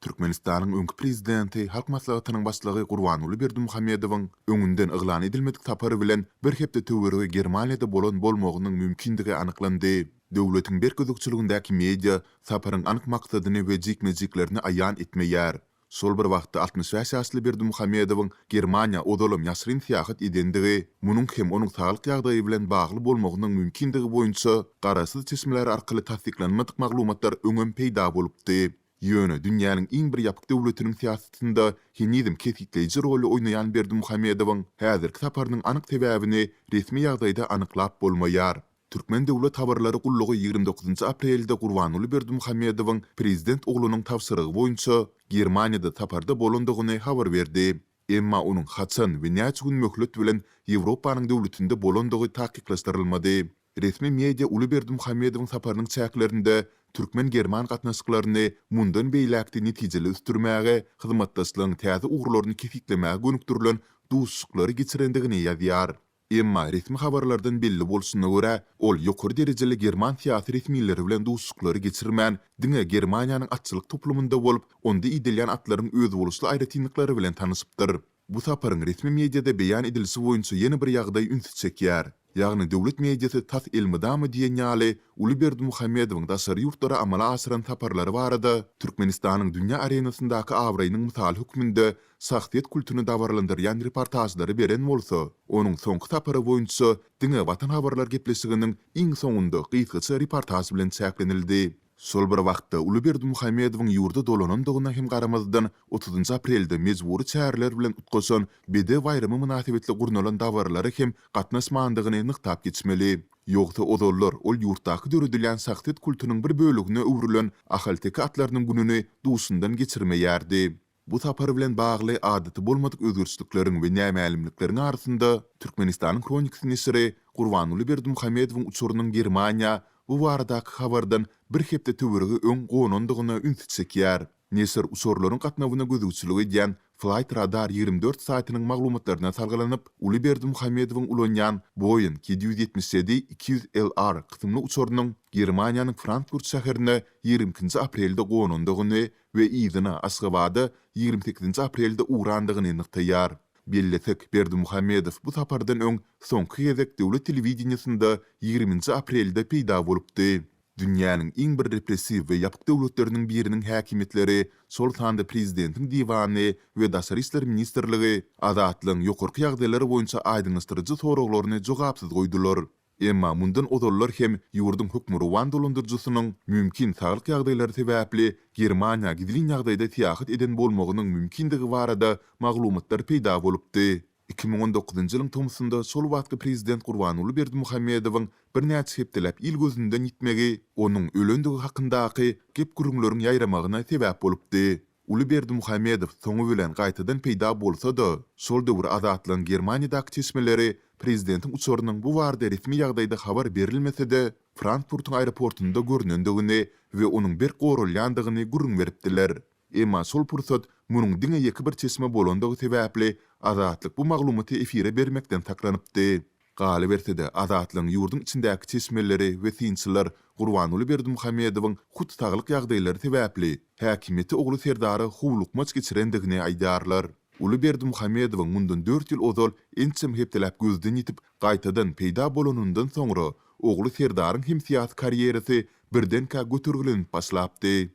Türkmenistanyň öňki prezidenti, Halk Maslahatynyň Başlygy Gurbanguly Berdimuhamedowyň öňünden yglan edilmedik sapary bilen bir hepde töweregi Germaniýada bolan bolmagynyň mümkindigi anyklandy. Döwletiň berk gözegçiligindäki media saparyň anyk maksadyny we jikme-jiklerini aýan etmeýär. Şol bir wagtda 65 ýaşly Berdimuhamedowyň Germaniýa ozalam ýaşyryn syýahat edendigi, munuň hem onuň saglyk ýagdaýy bilen bagly bolmagynyň mümkindigi boýunça garaşsyz çeşmeler arkaly tassyklanmadyk maglumatlar öňem peýda bolupdy. Ýöne dünýäniň iň bir ýapyk döwletiniň syýasatynda henizem kesgitleýji roly oýnaýan Berdimuhamedowyň häzirki saparynyň anyk sebäbini resmi ýagdaýda anyklap bolmaýar. Türkmen döwlet habarlary gullugy 29 aprelde Gurbanguly Berdimuhamedowyň prezident oglunyň tabşyrygy boýunça Germaniýada saparda bolandygyny habar berdi. Emma onuň haçan we näçe gün möhlet bilen Ýewropanyň döwletinde bolandygy takyklaşdyrylmady. Resmi media uly Berdimuhamedowyň saparynyň çäklerinde türkmen-german gatnaşyklaryny mundan beýläk-de netijeli ösdürmäge, hyzmatdaşlygyň täze ugurlaryny kesgitlemäge gönükdirilen duşuşyklary geçirendigini ýazýar. Emma resmi habarlardan belli bolşuna görä, ol ýokary derejeli german syýasy resmileri bilen duşuşyklary geçirmän, diňe Germaniýanyň atçylyk toplumynda bolup, onda idelýän atlaryň özboluşly aýratynlyklary bilen tanyşypdyr. Bu saparyň resmi mediada beýan edilişi boýunça ýene bir ýagdaý ünsi çekýär. Ýagny döwlet mediasy tas elmydama diýen ýaly uly Berdimuhamedowyň daşary ýurtlara amala aşyran saparlary barada Türkmenistanyň dünýä arenasyndaky abraýynyň mysaly hökmünde şahsyýet kultuny dabaralandyrýan reportažlary beren bolsa, onuň soňky sapary boýunça diňe Watan habarlar gepleşiginiň iň soňunda gysgaça reportaž bilen çäklenildi. Şol bir wagtda, uly Berdimuhamedowyň ýurda dolanandygyna hem garamazdan, otuzynjy aprelde mejbury çäreler bilen utgaşan Bedew baýramy mynasybetli gurnalan dabaralara hem gatnaşmandygyny nygtap geçmeli. Ýogsa ozallar ol ýurtdaky döredilýän şahsyýet kultunyň bir bölegine öwrülen ahalteke atlarynyň gününi duşundan geçirmeýärdi. Bu sapar bilen bagly adaty bolmadyk özgerişlikleriň we nämälimlikleriň arasynda, Türkmenistanyň Hronikasy neşiri Gurbanguly Berdimuhamedowyň uçarynyň Germaniýa bu baradaky habardan bir hepde töweregi öň gonandygyna ünsi çekýär. Neşir uçarlaryň gatnawyna gözegçilik edýän Flight Radar 24 saýtynyň maglumatlaryna salgylanyp, uly Berdimuhamedowyň ulanýan Boeing 777 200 LR kysymly uçarynyň Germaniýanyň Frankfurt şäherine 22 nji aprelde gonandygyny we yzyna Aşgabada 28 nji aprelde ugrandygyny nygtaýar. Bellesek, Berdimuhamedow bu sapardan öň soňky gezek döwlet telewideniýesinde 20 nji aprelde peýda bolupdy. Dünýäniň iň bir repressiw we ýapyk döwletleriniň biriniň häkimiýetleri, şol sanda prezidentiň diwany we Daşary işler ministrligi Azatlygyň ýokarky ýagdaýlar boýunça aýdyňlaşdyryjy soraglaryny jogapsyz goýdular. Emma mundan ozallar hem ýurduň hökmürowan dolandyryjysynyň mümkin saglyk ýagdaýlary sebäpli Germaniýa gizlin ýagdaýda syýahat eden bolmagynyň mümkindigi barada maglumatlar peýda bolupdy. 2019-njy ýylyň tomsunda şol wagtky prezident Gurbanguly Berdimuhamedowyň birnäçe hepdeläp il gözünden ýitmegi onuň ölendigi hakyndaky gep-gürrüňleriň ýaýramagyna sebäp bolupdy. Uly Berdimuhamedow soňy bilen gaýtadan peýda bolsa-da, şol döwür Azatlygyň Germaniýadaky çeşmeleri prezidentiň uçarynyň bu barada resmi ýagdaýda habar berilmese-de, Frankfurtyň aeroportunda görnendigini we onuň berk goralýandygyny gürrüň beripdiler. Emma şol pursat munuň diňe ýeke bir çeşme bolandygy sebäpli, Azatlyk bu maglumaty efire bermekden saklanypdy. Galyberse-de, Azatlygyň ýurduň içindäki çeşmeleri we synçylar Gurbanguly Berdimuhamedowyň hut saglyk ýagdaýlary sebäpli häkimiýeti ogly Serdara howlukmaç geçirendigini aýdýarlar. Uly Berdimuhamedowyň mundan dört ýyl ozal ençeme hepdeläp gözden ýitip, gaýtadan peýda bolanyndan soňra, ogly Serdaryň hem syýasy karýerasy birdenkä götergilenip başlapdy.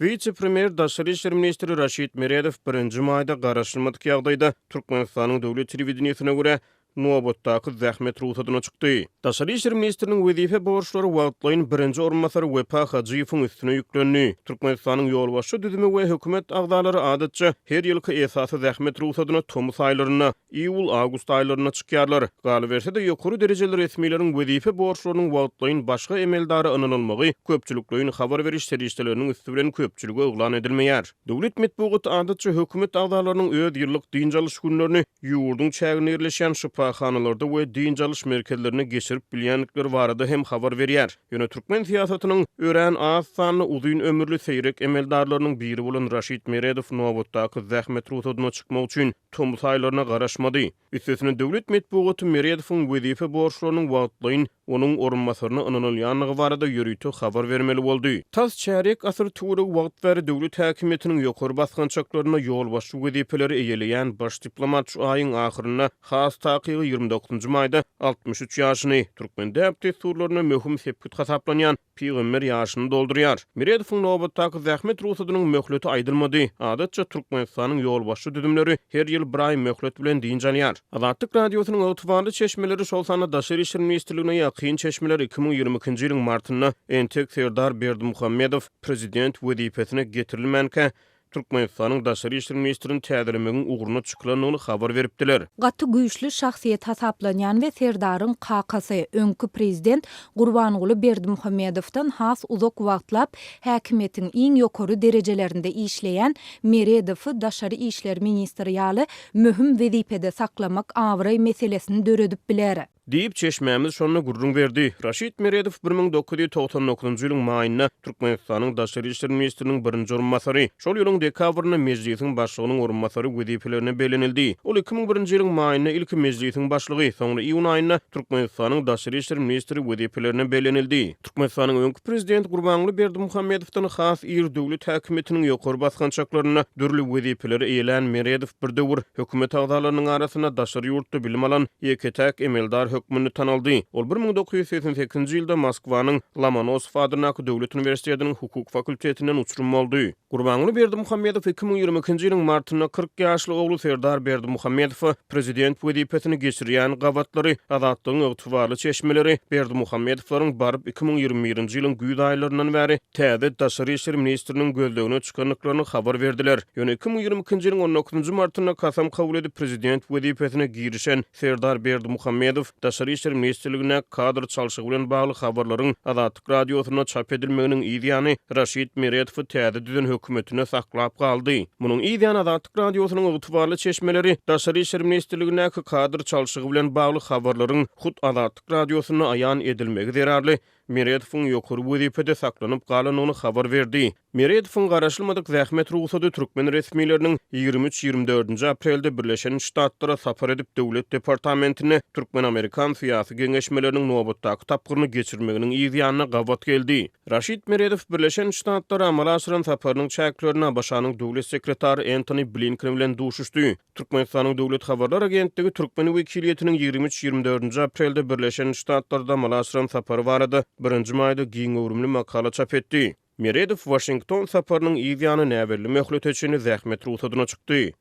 Wise-premýer, daşary işler ministri Raşid Meredow birinji maýda garaşylmadyk ýagdaýda Türkmenistanyň döwlet telewideniýesine görä, nobatdaky zähmet rugsadyna çykdy. Daşary işler ministriniň wezipe borçlary wagtlaýyn birinji orunbasary Wepa Hajyýewiň üstüne ýüklendi. Türkmenistanyň ýolbaşçy düzümi we hökümet agzalary adatça her ýylky esasy zähmet rugsadyna tomus aýlarynda, iýul-awgust aýlarynda çykýarlar. Galyberse-de, ýokary derejeli resmileriň wezipe borçlarynyň wagtlaýyn başga emeldara ynanylmagy köpçülikleýin habar beriş serişdeleriniň üsti bilen köpçülige yglan edilmeýär. Döwlet metbugaty adatça hökümet agzalarynyň öz ýyllyk dynç alyş günlerini ýurduň çäginde ýerleşýän şypahanalarda we dynç alyş merkezlerinde geçirip bilýändikleri barada hem habar berýär. Ýöne türkmen syýasatynyň örän az sanly uzyn ömürli seýrek emeldarlarynyň biri bolan Raşid Meredow nobatdaky zähmet rugsadyna çykmak üçin tomus aýlaryna garaşmady. Üstesine, döwlet metbugaty Meredowyň wezipe borçlarynyň wagtlaýyn. onuň orunbasaryna ynanylýandygy barada ýörite habar bermeli boldy. Tas çärýek asyr töweregi wagt bäri döwlet häkimiýetiniň ýokary basgançaklarynda ýolbaşçy wezipeleri eýeleýän baş diplomat şu aýyň ahyrynda, has takygy 29 maýda 63 ýaşyny, türkmen däp-dessurlarynda möhüm sepgit hasaplanýan pygamber ýaşyny doldurýar. Meredowyň nobatdaky zähmet rugsadynyň möhleti aýdylmady. Adatça, Türkmenistanyň ýolbaşçy düzümleri her ýyl bir aý möhlet bilen dynç alýar. Azatlyk Radiosynyň ygtybarly çeşmeleri, şol sanda Daşary işler ministrligine ýakyn çeşmeler 2022-nji ýylyň martynda entek Serdar Berdimuhamedow prezident wezipesine getirilmänkä, Türkmenistanyň daşary işler ministrini täzelemegiň ugruna çykylandygyny habar beripdiler. Gaty güýçli şahsyýet hasaplanýan we Serdaryň kakasy, öňki prezident Gurbanguly Berdimuhamedowdan has uzak wagtlap häkimiýetiň iň ýokary derejelerinde işleýän Meredowy daşary işler ministri ýaly möhüm wezipede saklamak abraý meselesini döredip biler. Diýip, çeşmämiz şonda gürrüň berdi. Raşid Meredow 1999-njy ýylyň maýynda Türkmenistanyň daşary işler ministriniň birinji orunbasary, şol ýylyň dekabrynda Mejlisiň Başlygynyň orunbasary wezipelerine bellenildi. Ol 2001-nji ýylyň maýynda ilki Mejlisiň Başlygy, soňra iýun aýynda Türkmenistanyň daşary işler ministri wezipelerine bellenildi. Türkmenistanyň öňki prezidenti Gurbanguly Berdimuhamedowdan has ir döwlet häkimiýetiniň ýokary basgançaklarynda dürli wezipeleri eýelän Meredow bir döwür hökümet agzalarynyň arasynda daşary ýurtda bilim alan ýeke-täk emeldar hökmünde tanaldy. Ol 1988-nji ýylda Moskwanyň Lomonosow adyndaky döwlet uniwersitetiniň hukuk fakultetinden uçurym boldy. Gurbanguly Berdimuhamedow 2022-nji ýylyň martynda 40 ýaşly ogly Serdar Berdimuhamedowa prezident wezipesini geçirýän gabatlary Azatlygyň ygtybarly çeşmeleri Berdimuhamedowlaryň baryp 2021-nji ýylyň güýz aýlaryndan bäri täze daşary işler ministriniň gözlegine çykandyklaryny habar berdiler. Ýöne 2022-nji ýylyň on dokuzynjy martynda kasam kabul edip prezident wezipesine girişen Serdar Berdimuhamedow Daşary işler ministrligindäki kadr çalşygy bilen bagly habarlaryň Azatlyk Radiosynda çap edilmeginiň yz ýany Raşid Meredowy täze düzen hökümetinde saklap galdy. Munuň yz ýany Azatlyk Radiosynyň ygtybarly çeşmeleri Daşary işler ministrligindäki kadr çalşygy bilen bagly habarlaryň hut Azatlyk Radiosynda aýan edilmegi zerarly Meredowyň ýokary wezipede saklanyp galandygyny habar berdi. Meredowyň garaşylmadyk zähmet rugsady türkmen resmileriniň 23, 24-nji aprelde Birleşen Ştatlara sapar edip, Döwlet departamentinde türkmen-amerikan syýasy geňeşmeleriniň nobatdaky tapgyryny geçirmeginiň yz ýanyna gabat geldi. Raşid Meredow Birleşen Ştatlara amala aşyran saparynyň çäklerinde ABŞ-nyň Döwlet sekretary Entoni Blinken bilen duşuşdy. Türkmenistanyň Döwlet habarlar agentligi türkmen wekiliýetiniň 23, 24-nji aprelde Birleşen Ştatlarda amala aşyran sapary barada birinji maýda giň göwrümli makala çap etdi. Meredow Waşington saparynyň yz ýany näbelli möhlete çenli zähmet rugsadyna çykdy.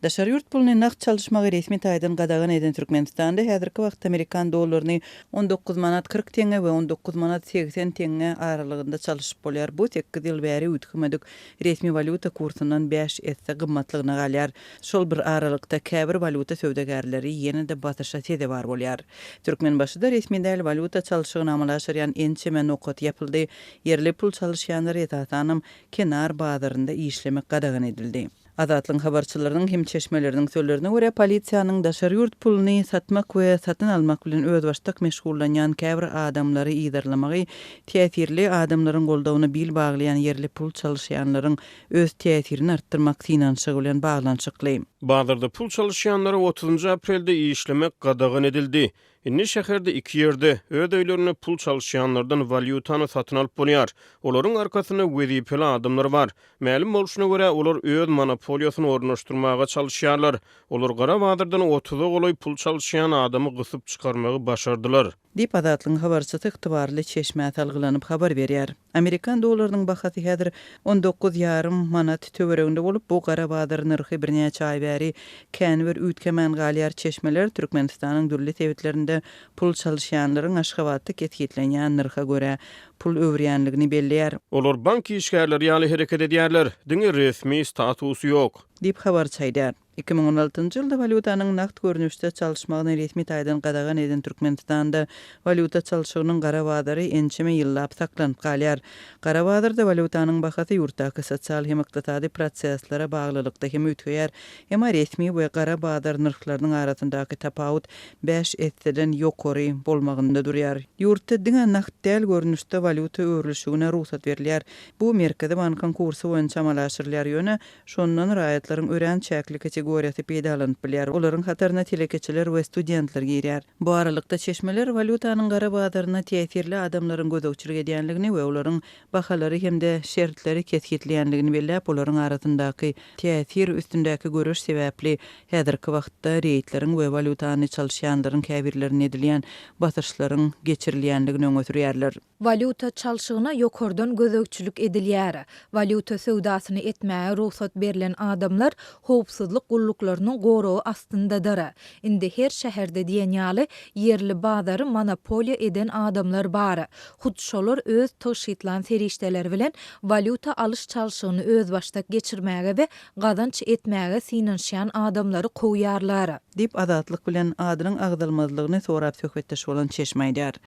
Daşary ýurt puluny nagt çalyşmagy resmi taýdan gadagan eden Türkmenistanda häzirki wagtda amerikan dollaryny 19 manat 40 teňňe we 19 manat 80 teňňe aralygynda çalyşyp bolýar. Bu sekiz ýyl bäri üýtgemedik resmi walýuta kursundan bäş esse gymmatlygyna galýar. Şol bir aralykda käbir walýuta söwdagärleri ýene-de basyşa sezewar bolýar. Türkmenbaşyda resmi däl walýuta çalşygyny amala aşyrýan ençeme nokat ýapyldy, ýerli pul çalyşýanlara esasanam kenar bazarynda işlemek gadagan edildi. Azatlygyň habarçylarynyň hem çeşmeleriniň sözlerine görä, polisiýanyň daşary ýurt puluny satmak we satyn almak bilen özbaşdak meşgullanýan käbir adamlary yzarlamagy täsirli adamlaryň goldawyna bil baglaýan ýerli pul çalyşýanlaryň öz täsirini artdyrmak synanyşygy bilen baglanyşykly. Bazarda pul çalyşýanlara otuzynjy aprelde işlemek gadagan edildi. Indi şäherde iki ýerde, öz öýlerinde pul çalyşýanlardan walýutany satyn alyp bolýar. Olaryň arkasynda wezipeli adamlar bar. Mälim bolşuna görä, olar öz monopoliýasyny ornaşdyrmaga çalyşýarlar. Olar gara bazardan otuza golaý pul çalyşýan adamy gysyp çykarmagy başardylar. Diýip, Azatlygyň habarçysy ygtybarly çeşmä salgylanyp habar berýär. Amerikan dollarynyň bahasy häzir 19 ýarym manat töwereginde bolup, bu gara bazar nyrhy birnäçe aý bäri känbir üýtgemän galýar. Çeşmeler Türkmenistanyň dürli sebitlerinde pul çalyşýanlaryň Aşgabatda kesgitlenýän nyrha görä pul öwürýänligini belleýär. Olar bank işgärleri ýaly hereket edýärler, diňe resmi statusy ýok. Diýip, habarçy aýdýar. 2016-njy ýylda walýutanyň nagt görnüşde çalyşmagyny resmi taýdan gadagan eden Türkmenistanda walýuta çalşygynyň gara bazary ençeme ýyllap saklanyp galýar. Gara bazarda walýutanyň bahasy ýurtdaky sosial hem ykdysady proseslere baglylykda hem üýtgeýär. Emma resmi we gara bazar nyrhlarynyň arasyndaky tapawut bäş esseden ýokary bolmagynda durýar. Ýurtda diňe nagt däl görnüşde walýuta öwrülişigine rugsat berilýär. Bu Merkezi bankyň kursy boýunça amala aşyrylýar, ýöne şondan raýatlar. raýatlaryň örän çäkli kategoriýasy peýdalanyp bilýär. Olaryň hataryna telekeçiler we studentler girýär. Bu aralykda, çeşmeler walýutanyň gara bazaryna täsirli adamlaryň gözegçilik edýändigini we olaryň bahalary hem-de şertleri kesgitleýändigini belläp, olaryň arasyndaky täsir üstündäki göreş sebäpli häzirki wagtda reýdleriň we walýutany çalyşýanlaryň käbirlerine edilýän basyşlaryň geçirilýändigini öňe sürýärler. Walýuta çalşygyna ýokardan gözegçilik edilýär. Walýuta söwdasyny etmäge rugsat berlen adamlar howpsuzlyk gulluklarynyň goragy astyndadyr. Indi her şäherde diýen ýaly ýerli bazary monopoliýa eden adamlar bar. Hut şolar öz tygşytlan serişdeleri bilen walýuta alyş-çalşygyny özbaşdak geçirmäge we gazanç etmäge synanyşýan adamlary kowýarlar. Diýip, Azatlyk bilen adynyň agzalmazlygyny sorap söhbetdeş bolan çeşme aýdýar.